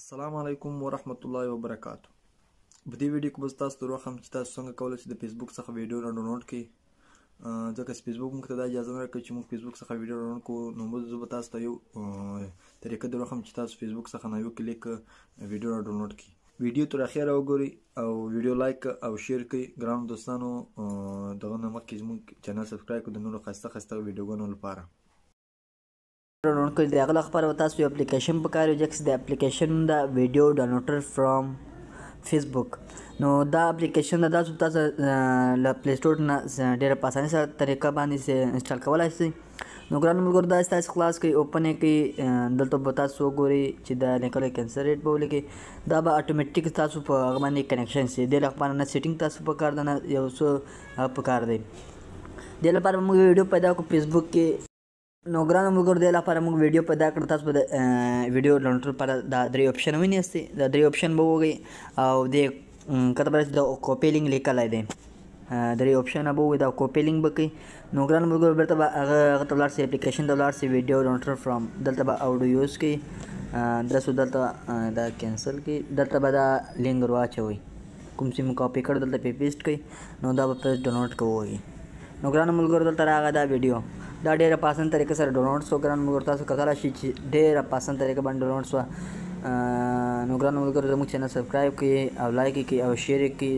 السلام علیکم ورحمت الله وبرکاتو. په دې ویډیو کې به تاسو ته وښیم چې تاسو څنګه کولی شئ د فیسبوک څخه ویډیو را ډاونلوډ کړئ، ځکه چې فیسبوک موږ ته دا اجازه نه راکوي چې موږ فیسبوک څخه ویډیو ډاونلوډ کړو. نو زه به تاسو ته یو طریقه در وښیم چې تاسو فیسبوک څخه نه یو کلیک ویډیو را ډاونلوډ کړئ. ویډیو تر اخره وګورئ او ویډیو لایک او شیر کړئ. ګرانو دوستانو، دغه نه مخکې زموږ چینل سبسکرایب کړئ د نورو ښایسته ښایسته ویډیوګانو لپاره. ډاونلوډ کړئ. د هغه لپاره به تاسو یو اپلیکیشن پکار وي، چې د اپلیکیشن د ویډیو ډاونلوډر فرام فیسبوک. نو دا اپلیکیشن د تاسو له پلی سټور نه ډېره په اسانۍ سره طریقه باندې انسټال کولای شئ. نو ګرانو ملګرو، دا تاسو خلاص کړئ، اوپن یې کړئ. دلته به تاسو وګورئ چې دا لیکلی کینسل ریټ به ولیکئ، دا به اتوماتیک تاسو په هغه باندې کنیکشن شي. دې لپاره نه سیټینګ تاسو پکار ده، نه یو څه هغه پکار دی. دې لپاره موږ ویډیو پیدا کړو فیسبوک کې. نو ګرانو ملګرو، دې لپاره موږ ویډیو پیدا کړو. تاسو به د ویډیو ډاونلوډ لپاره دا درې اپشن ونیسئ، دا درې اپشن به وګورئ او دې کته به د کوپي لینک لیکلی دی، درې اپشن به وګورئ، دا کوپي لینک به کوي. نو ګرانو ملګرو، بیرته به هغه ته ولاړ شئ، اپلیکیشن ته ولاړ شئ، ویډیو ډاونلوډ فرام، دلته به آډیو یوز کړئ. درسو دلته دا کینسل کړئ، دلته به دا لینک ور واچوئ، کوم چې مو کاپي کړ دلته پې پیسټ کړئ، نو دا به پس ډاونلوډ کوئ. نو ګرانو ملګرو، دلته راغی دا ویډیو، دا ډېره په اسانه طریقه سره ډاونلوډ شو. ګرانو ملګرو، تاسو کتلی شئ چې ډېره په اسانه طریقه باندې ډاونلوډ شوه. نو ګرانو ملګرو، زموږ چینل سبسکرایب کړئ او لایک یې کړئ او شیر یې کړئ.